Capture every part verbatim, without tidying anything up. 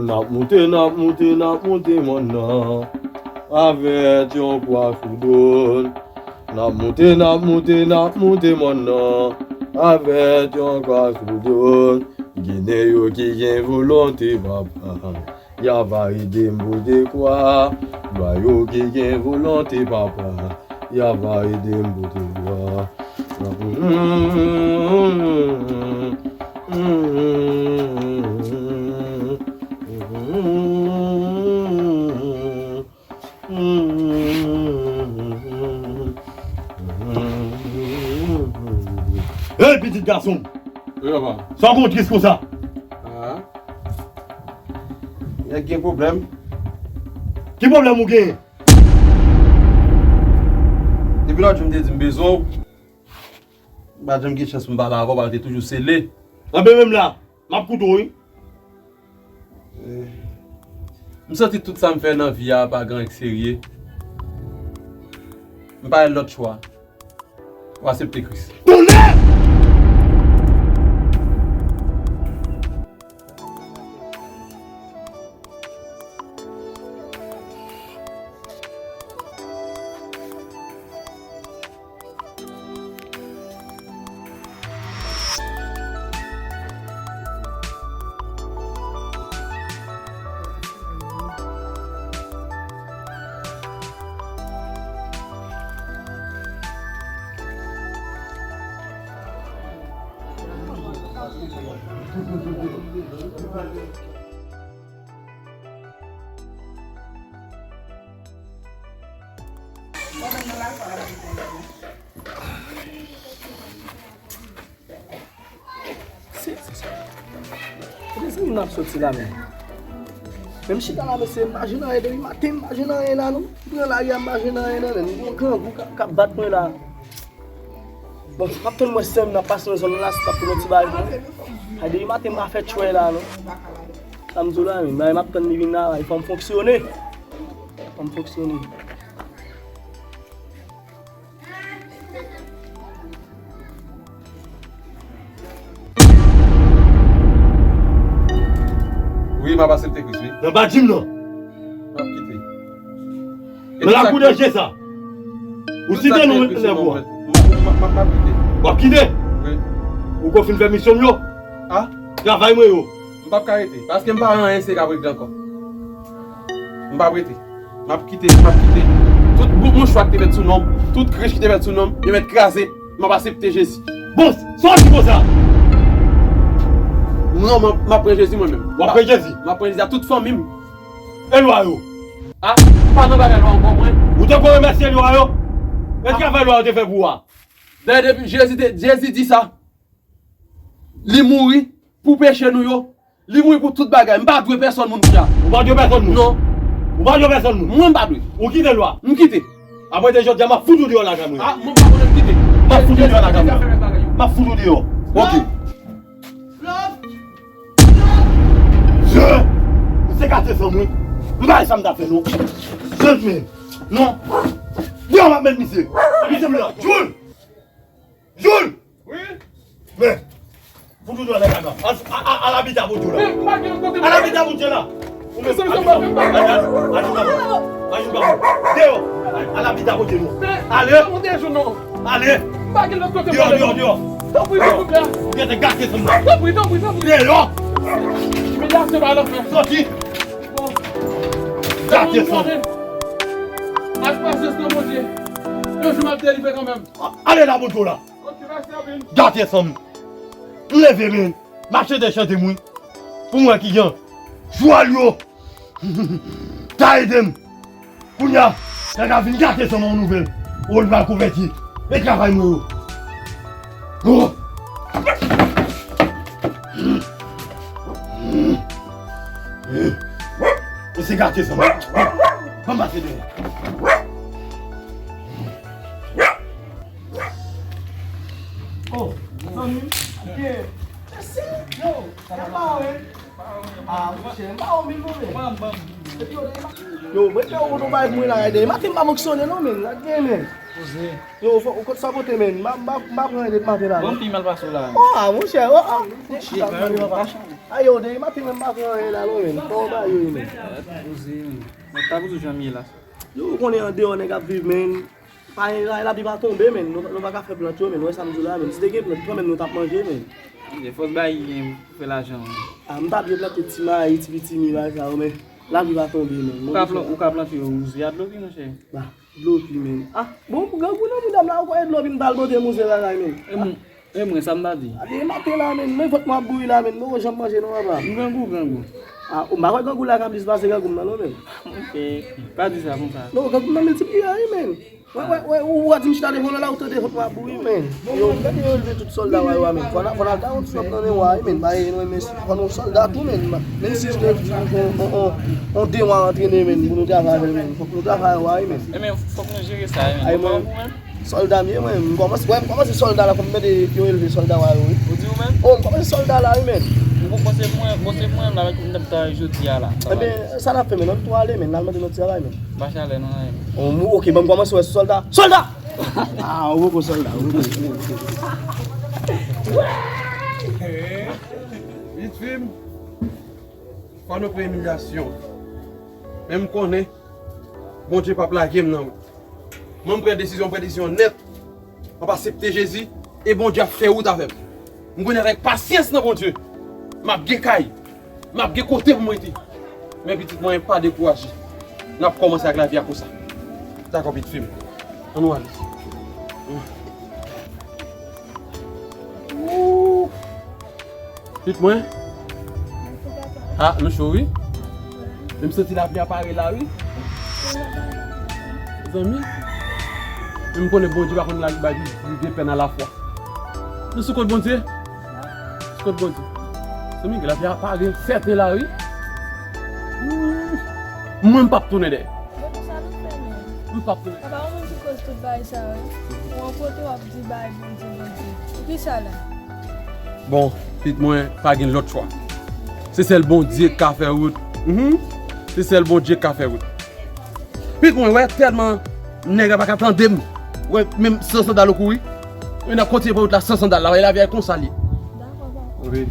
N ap moute, n ap moute, n ap moute mòn nan avèk yon kwa sou do n. N ap moute, n ap moute, n ap moute mòn nan avèk yon kwa sou do n. Ginen yo ki gen volonte, papa, y a va ede m pote kwa. Lwa yo ki gen volonte, papa, y a va ede m pote kwa. Hey, pitit gason m! Wi, papa. Sa w gen w tris konsa? Ah. Nèg gen pwoblèm. Ki pwoblèm ou genyen? Depi lòt jou m te di m bezwen w, m pa janm gen chans pou m pale avè w, pale te toujou sele. Anben menm la, m ap koute w, wi. Eh, m santi tout sa m fè nan vi a pa gen anyen k serye. M pa gen lòt chwa. Ou aksepte Kris. Tonnè! Se, se, se. Kote zanmi m ap soti la menm? Menm chita la, mesye, m pa jwenn anyen depi maten, m pa jwenn anyen la, non. M pran lari a, m pa jwenn anyen, non, menm. Gon grangou k ap, k ap bat mwen la. Bon, m ap tann mwen sè m nan pase nan zòn nan la, si l ap pran yon ti bagay pou mwen. Ay, depi maten m pa fè tchwè la, non. Sa m di w la, men, men m ap tann li vin la, fò m fonksyone. Fò m fonksyone. Wi, m ap aksepte Kris, wi. Nan badji m nan. M ap kite. Nan lakou de je sa. Ou site nou nan nèg ou a. M ap kite. W ap kite? Wi. Ou konn fin fè misyon m yo? A? Travay mwen yo. M p ap ka rete. Paske m pa gen anyen serye k ap regle ankò. M p ap rete. M ap kite, m ap kite. Tout bout mouchwa ki te fèt sou non m, tout krich ki te fèt sou non m, yo mèt kraze. M ap aksepte Jezi. Bon, sa w di konsa? Non, m ap, m ap pran Jezi mwen menm. W ap pran Jezi? M ap pran Jezi ak tout fanmi m. E lwa yo? A, m pa nan bagay lwa ankò, mwen. Ou te ko remèsye lwa yo? E travay lwa yo te fè pou ou a? Dayè, depi Jezi te, Jezi di sa. Li mouri pou peche nou yo. Li mouri pou tout bagay. M pa dwe pèsonn moun kounya. Ou pa dwe pèsonn moun? Non. Ou pa dwe pèsonn moun? Mwen, m pa dwe. Ou kite lwa? M kite. Apre de jodi a, m ap fout ou deyò lakay mwen. A, mwen pa konnen m kite. M ap fout ou deyò lakay mwen. M ap fout ou deyò. Ok. Love. Love. Je. Ou se gate fanm, wi. M pa wè sa m ta fè, non. Je, men. Non. Deyò, m ap met misye. Misye m la. Joul. Joul! Wi? Men, fout ou deyò nèg la. Al, a, a, al abite a Bondye la. Men, m pa gen kote. Al abite a Bondye la. Ou menm, al abite a Bondye la. Al abite a Bondye la. Deyò. Al abite a Bondye la. Men, ale. Sa monte jou non. Ale. M pa gen lòt kote. Deyò, deyò, deyò. Tanpri, silvouplè. Ou gentan gate fanm nan. Tanpri, tanpri, tanpri. Deyò. Imilyasyon pa nan fè. Sòti. Bon. Gate fanm. Ak pasyans nan Bondye. Yon jou m ap delivre kanmenm. Ale la, Bondye la. Gate fanm. M leve, men. Mache de chante mwen. Pou mwen ki jan. Jwal yo. Ta ede m. Kounya, nèg la vin gate fanm an nouvèl. Ou l pral konvèti. E travay mwen yo. Oh. Ou se gate fanm. Ban m pase dèyè. Oh, zanmi m. Ok. Mèsi. Yo, sa va pa wè? Ah, monchè, m pa wè w menm non, men. Yo, mwen fè w oto bay pou mwen la, ede. Maten m pa fonksyone non, men. Gade, men. Yo, fò, ou konn sa pote, men. M a, m a, m a pran depi maten la, non. Bon, pi mal pase w la. Oh, ah, monchè, oh, oh. Ayo, depi maten, men, m pa pran anyen la, non, men. Kòman w ba yo, men? Poze, men. Mwen ta poze jan m ye la. Yo, ou konnen andeyò nèg ap viv, men. Pa gen, la, lapli pa tonbe, men. Nou, nou pa ka fè plant yo, men. Ou wè sa m di w la, men. Si te gen plant, kanmenm nou t ap manje, men. Monchè, fòs bay pou fè lajan, men. Ah, m t ap gen plante ti mayi, ti pitimi, bagay sa yo, men. Lapli pa tonbe, men. Ou ka plan-, ou ka plante yo, ou zye a dlo pi, monchè. Bah. Dlo pi, men. Ah, bon, grangou nan mouda m la, ou kwè dlo pi m t al pote mouze bagay, men. E mwen, e mwen, sa m ta di? A, depi maten la, men, men vant mwen ap bouyi la, men, m poko janm manje non, papa. M grangou, grangou. Ah, ou m pa kwè grangou la ka plis pase grangou m nan, non, men. Ok, pa di sa konsa. Non, grangou m nan miltipliye, wi, men. Wè, wè, wè, ou, ou a di m chita devan w la, ou tande vant mwen ap bouyi, men. Yo, gade yo leve tout sòlda wa yo a, men. Fò n a, fò n al ta yon ti wòb nan men wa, wi, men. Ba, e, non, men, fò nou sòlda tou, men. Menm si se on, on, on, on de mwa antrene, men, pou nou travay avè l, men. Fòk nou travay wa, wi, men. E, men, fòk nou jere sa, wi, men. Ay, mwen, sòlda m ye, mwen. M kòmanse, wè, m kòmanse sòlda la, kòm m tande yo elve sòlda wa yo, wi. Ou di ou menm? Oh, m kòmanse sòlda la, wi, men. Ou kòmanse mwen, kòmanse mwen, la, m t ap travay jodi a la. Ebyen, sa n ap fè, men, ann tou ale, men, n al mande lòt travay, men. Pa chalè, non, non. Oh, ok, ban m kòmanse wè sòlda. Sòlda! Ah, ou poko sòlda, ou poko. Vit fi m, fò nou pran imilyasyon. Men m konnen, Bondye p ap lage m nan wout. Mwen, m pran desizyon, m pran desizyon nèt. M ap aksepte Jezi, e Bondye ap fè wout avè m. M konnen avèk pasyans nan Bondye, m ap gen kay. M ap gen kote pou m rete. Men pitit mwen, pa dekouraje. N ap kòmanse ak lavi a konsa. Dakò, pitit fi m. Ann nou ale. Pitit mwen. Ah, nou cho, wi. Men m santi lapli a pare la, wi. Zanmi. Men m konnen Bondye pa konn lage bay de pèn alafwa. Nou sou kont Bondye? Sou kont Bondye. Zanmi, lapli a pare sèten la, wi. Mwen, m p ap tounen dèyè. Bon, pou sa nou fè menm? M p ap tounen. Apa yon moun ki koz tout bagay sa yo? Ou an kote w ap di bay Bondye, Bondye. Poukisa la? Bon, pitit mwen, pa gen lòt chwa. Se sèl Bondye k ka fè wout. Mhm. Se sèl Bondye k ka fè wout. Pitit mwen, wè, tèlman nèg la pa ka tande m. Wè, menm san sandal ou kouri. Men n ap kontinye pran wout la san sandal la. Wè, lavi a konsa l ye. Dakò, dakò. Wi.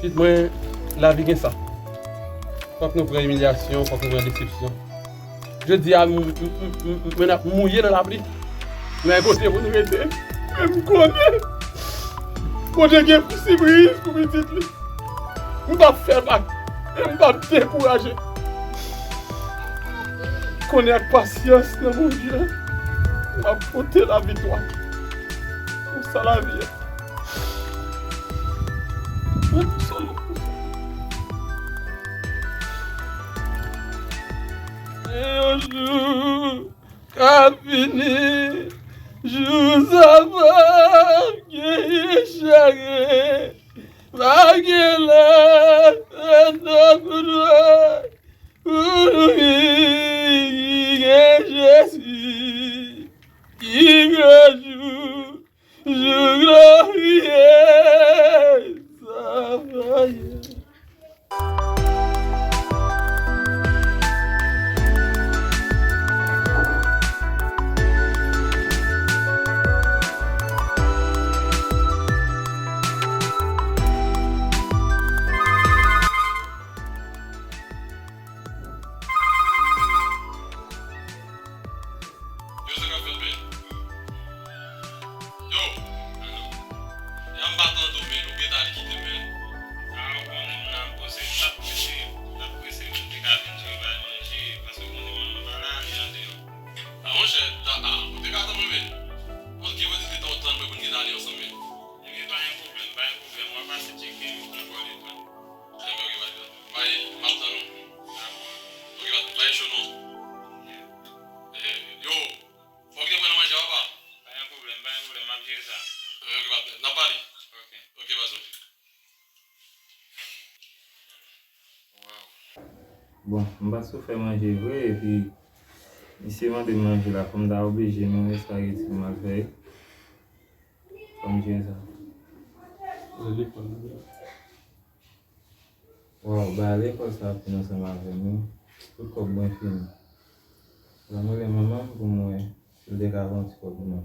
Pitit mwen, lavi gen sa. Fòk nou pran imilyasyon, fòk nou pran desepsyon. Jodi a, m, m, m, m, m, mwen ap mouye nan lapli. Men kote pou nou rete? Men m konnen Bondye gen sipriz pou pitit li. M p ap fè bak. E m p ap dekouraje. Konnen ak pasyans nan Bondye, m ap pote laviktwa. Konsa lavi a. Mwen tou sèl mwen konsa. E yon jou ka fini, jou sa pa genyen chagren, pa gen lè, fè nan koudwa, pou nou ki gen Jezi, ki gen jou, jou glorye, sa pa ye. Yo, sa k ap fèt, men? Yo! Ya m pa tande w, men, ou gentan al kite m, men. A, ou konnen m nan poze, m t ap prese, m t ap prese, m te ka vin jwe bay manje, paske ou konnen manman pa la, li andeyò. A, monchè, ta, a, ou te ka tann mwen, men. Paske ou di te tann mwen pou n gentan ale ansanm, men. Ebyen, pa gen pwoblèm, pa gen pwoblèm, w a pase tcheke m, m kole tou. Ebyen, ok, pa gen pwoblèm. Bay, m ap tann ou. Dakò. Ok, pa, pa gen cho, non. Eh, yo! Fòk te Bon, m pa t sou fè manje vre, epi misye mande m manje la, fò m ta oblije, men wè sa rete m al fè. Fò m jere sa. Waw, ba lekòl sa ap fin ansanm avè m, wi. Tout kòb mwen fini. Fò m rele manman m pou m wè si l te ka voye yon ti kòb pou mwen.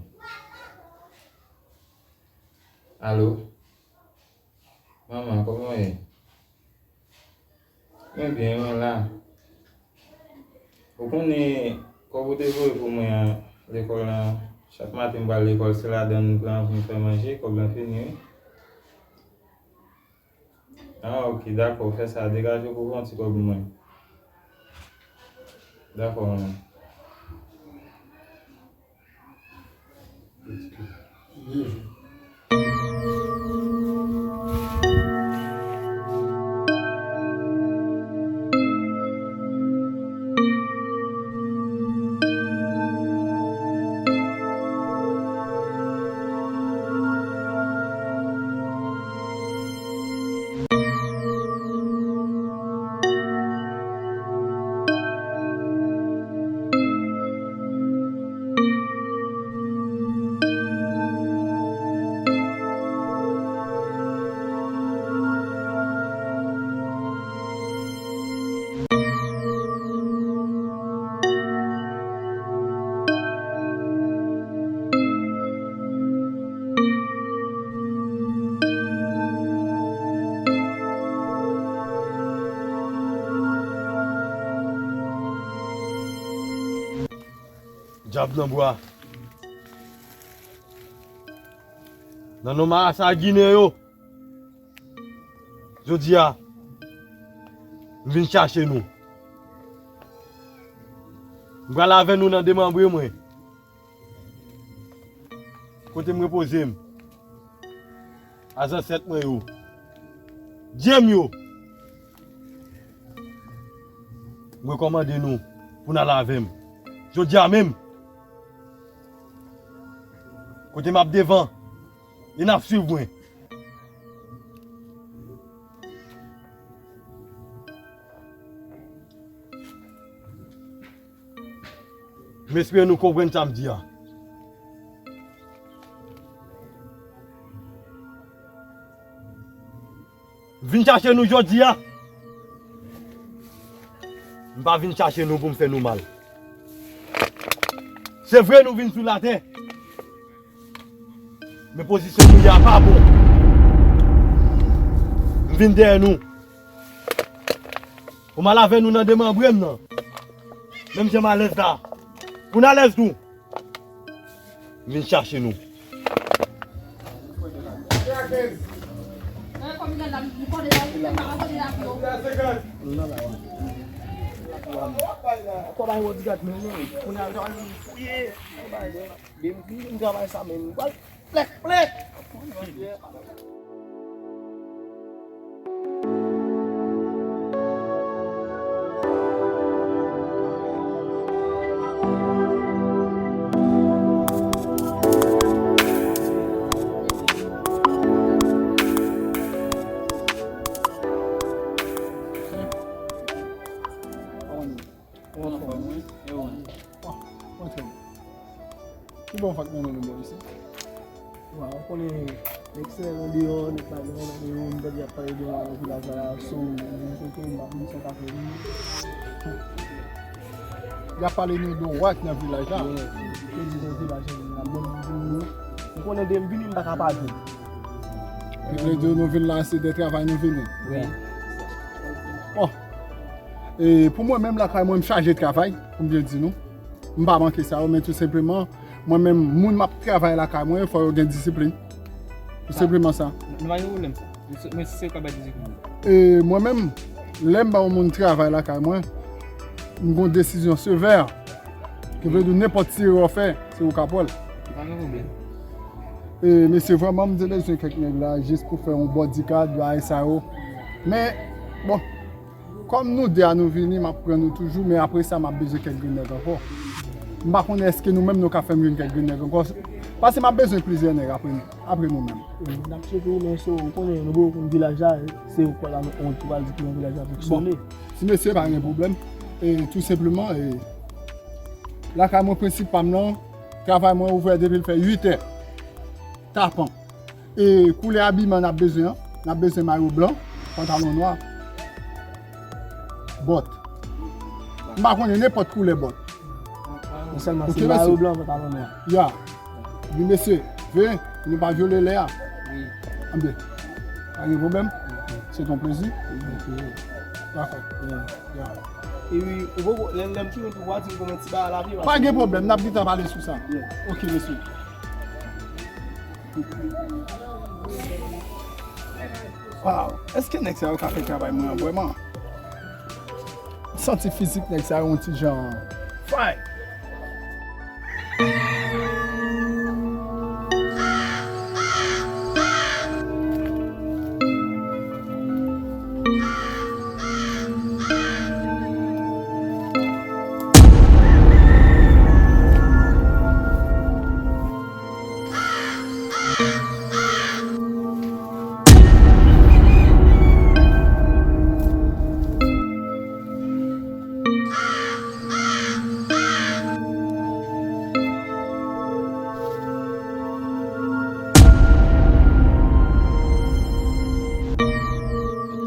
Alo? Manman, kòman w ye? Mwen byen, mwen la. Ou konnen kòb ou te voye pou mwen an lekòl lan, chak maten m pral lekòl, se ladan m pran pou m fè manje, kòb lan fini, wi. Ah, ok, dakò, fè sa, degaje w pou w fè yon ti kòb pou mwen. Dakò, manman. Dyab nan bwa. Nan non marasa ginen yo. Jodi a, m vin chache nou. M pral avè nou nan demanbre mwen. Kote m repoze m. A zansèt mwen yo. Dye m yo. M rekòmande nou pou n al avè m. Jodi a menm. Kote m ap devan. E n ap swiv mwen. M espere nou konprann sa m di a. M vin chache nou jodi a. M pa vin chache nou pou m fè nou mal. Se vre nou vin sou latè. Men pozisyon nou ye a pa bon. M vin dèyè nou. Pou m al avè nou nan demanbre m nan. Menm jan m alèz la. Pou n alèz tou. M vin chache nou. Depi m travay sa menm, m pral plèk, plèk. Ou anfòm, wi? E ou menm? Bon, bon, trè byen. Ki bò w fèk mennen nou bò isi? Wa, ou konnen, nèg se nan deyò, nèg pa gen nan deyò, m tande y ap pale de mwa nan vilaj la, so, m kote m ap, m san ka fè li. Y ap pale nou de w ak nan vilaj la. Wi, ke di nan vilaj la, bon, m vini. Ou konnen de m vini, m pa ka pa di. Ki vle di nou vin la, se de travay nou vini. Wi. Bon. E pou mwen menm lakay mwen, m chaje travay, pou m byen di nou. M pa manke sa yo, men tou senpleman, mwen menm, moun m ap travay lakay mwen, fò yo gen disiplin. Tou senpleman sa. Nou pa gen pwoblèm sa. Men se, men se sa k ap bay disiplin. E mwen menm, lè m ba yon moun travay lakay mwen, m gon desizyon sevè. Ki vle di nenpòt ti erè w fè, se ou k ap pran l. Pa gen pwoblèm. E mesye, vrèman, m te bezwen kèk nèg la, jis pou fè yon bodyguard, bagay sa yo. Men, bon, kòm nou de a nou vini, m ap pran nou toujou, men apre sa, m ap bezwen kèk grenn nèg ankò. M pa konnen èske nou menm nou ka fè m jwenn kèk grenn nèg ankò. Paske m ap bezwen plizyè nèg apre nou, apre nou menm. Wi, n ap tcheke w, men se ou konnen, nou poko konn vilaj la, se ou kwè la, nou, ou pral di kijan vilaj la fonksyone. Bon, ti mesye, pa gen pwoblèm. E tou senpleman, e, lakay mwen, prensip pa m nan, travay mwen ouvè depi l fè uit è. Tapan. E koulè abiman n ap bezwen an, n ap bezwen mayo blan, pantalon nwa, bòt. M pa konnen nenpòt koulè bòt. Men sèlman se mayo blan, pantalon nwa. Ya. Wi, mesye, veye, pou nou pa vyole lè a. Wi. Anben, pa gen pwoblèm. Se ton plezi. Dakò. Ya. Epi, ou poko, lè, lè m tounen pou w a di m konbyen ti bagay la vle. Pa gen pwoblèm, n ap gentan pale sou sa. Ok, mesye. Waw, èske nèg sa yo ka fè travay mwen an vrèman? M santi fizik nèg sa yo yon ti jan fay. Mèt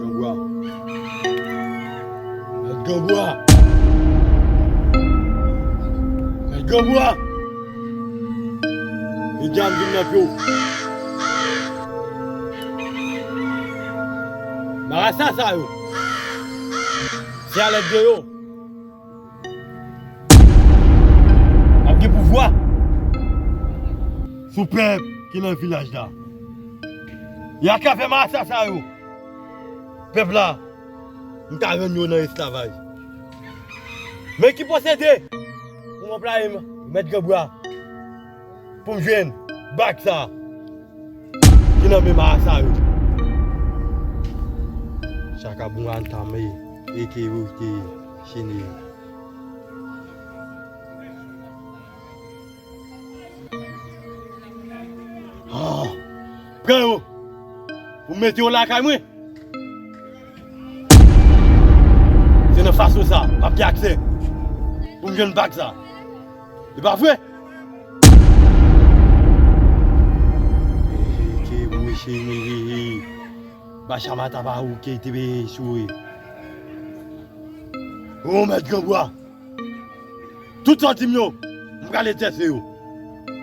Granbwa. Mèt Granbwa. Mèt Granbwa. Medam vin nan pye w. Marasa sa yo. Se alèd de yo. N ap gen pouvwa sou pèp ki nan vilaj la. E atravè marasa sa yo, pèp la, m ka rann yo nan esklavaj. Men ki pwosedi pou m anplwaye m, Mèt Granbwa, pou m jwenn bag sa ki nan men marasa yo. Chaka bon antame e ke yo te chene yo. Ah, pran yo pou m mete yo lakay mwen. Se nan fason sa m ap gen aksè pou m jwenn bag sa. E pa vre? Ke mouche miri. Bachama ta pa ou ke te be souwe. O Mèt Granbwa. Tout sa w di m yo, m pral egzèse yo.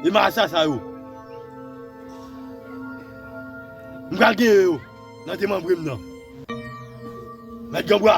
E marasa sa yo, m pral genyen yo nan demanbre m nan. Mèt Granbwa.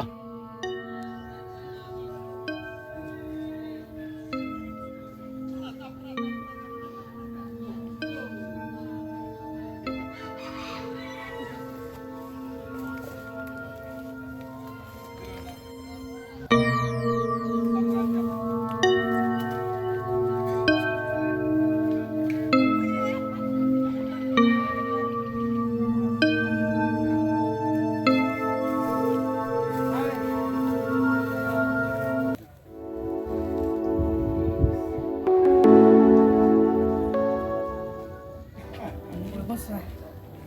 Bonswa.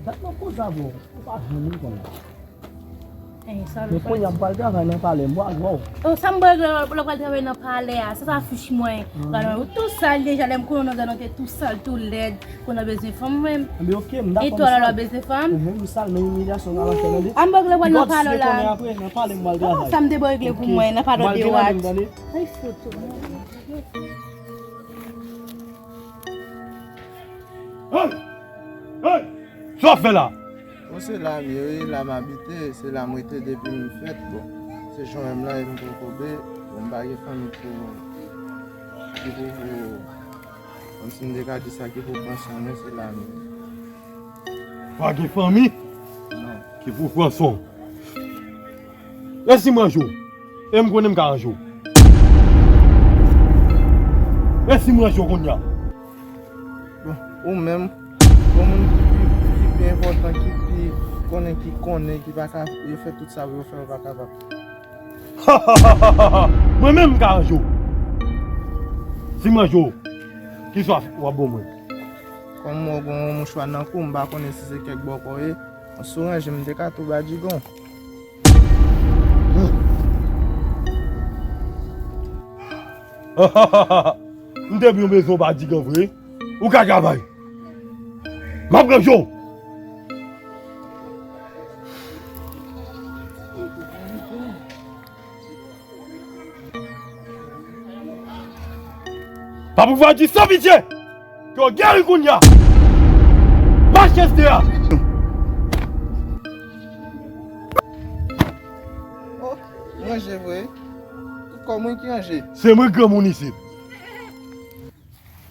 Dat m ap koze avè w, ou pa janm reponn mwen. Ey, sa. Men kounye a m pral travay nan palè, m pral wè w. Oh, sa m pral regle lè w pral travay nan palè a, sa sa fich mwen. Gade mwen, ou tou sal deja, lè m konnen w nan zòn nan te tou sal, tou lèd, kounye a w bezwen fanm menm. Anben, ok, m dakò. E tou alò w bezwen fanm? Ou menm ou sal, men imilyasyon w pral fè, tande. An m pral regle nan palè w la. Gad si w konnen apre, nan palè m pral travay. Sa m te pral regle pou mwen, nan palè w de wat. Ay, foto. Hey! Hey! Sa w ap fè la? Bon, se la m ye, wi, la m abite, se la m rete depi m fèt. Bon, se jwenn m la, e m kokobe. Bon, m pa gen fanmi pou, ki pou, pou, kòmsi m te ka di sa, ki pou pran swen mwen, se la m ye. Pa gen fanmi? Non. Ki pou pran swen w? E si m ranje w? E m konnen m ka ranje w. E si m ranje w kounye a? Bon, ou menm, yon moun ki pi, ki pi enpòtan, ki pi konnen, ki konnen, ki pa ka, yo fè tout sa pou yo fè, yo pa kapab. Mwen menm m ka ranje w. Si m ranje w, kisa w ap ba mwen? Kòm mwen gen yon mouchwa nan kou, m pa konnen si se kèk bòkò ye. Mwen sou ranje, m te ka tou badigon. M te byen bezwen w badigon vre. Ou ka travay. M ap ranje w. Pa pou va di san pitye. Ke w geri kounye a. Mache S D A. Oh, ranje vre. Tout kò mwen ki ranje. Se mwen granmoun isit.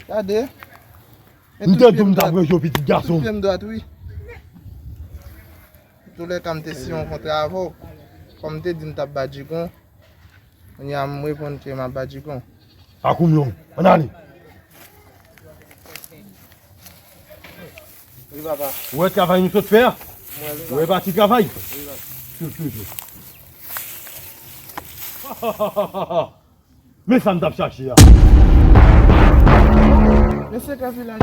Gade. M te di w m t ap ranje w pitit gason. Tout pye m dwat, wi. Toulèka, m te siyen yon kontra avè w. Kòm m te di m t ap badigon, kounye a m reponn ke m ap badigon. Sa koumyon, ann ale. Wi, papa. Ou wè travay nou sot fè a? Mwen, wi, papa. Ou wè pati travay? Wi, papa. Swiv toujou. Men sa m t ap chache a. Mesye ka vilaj.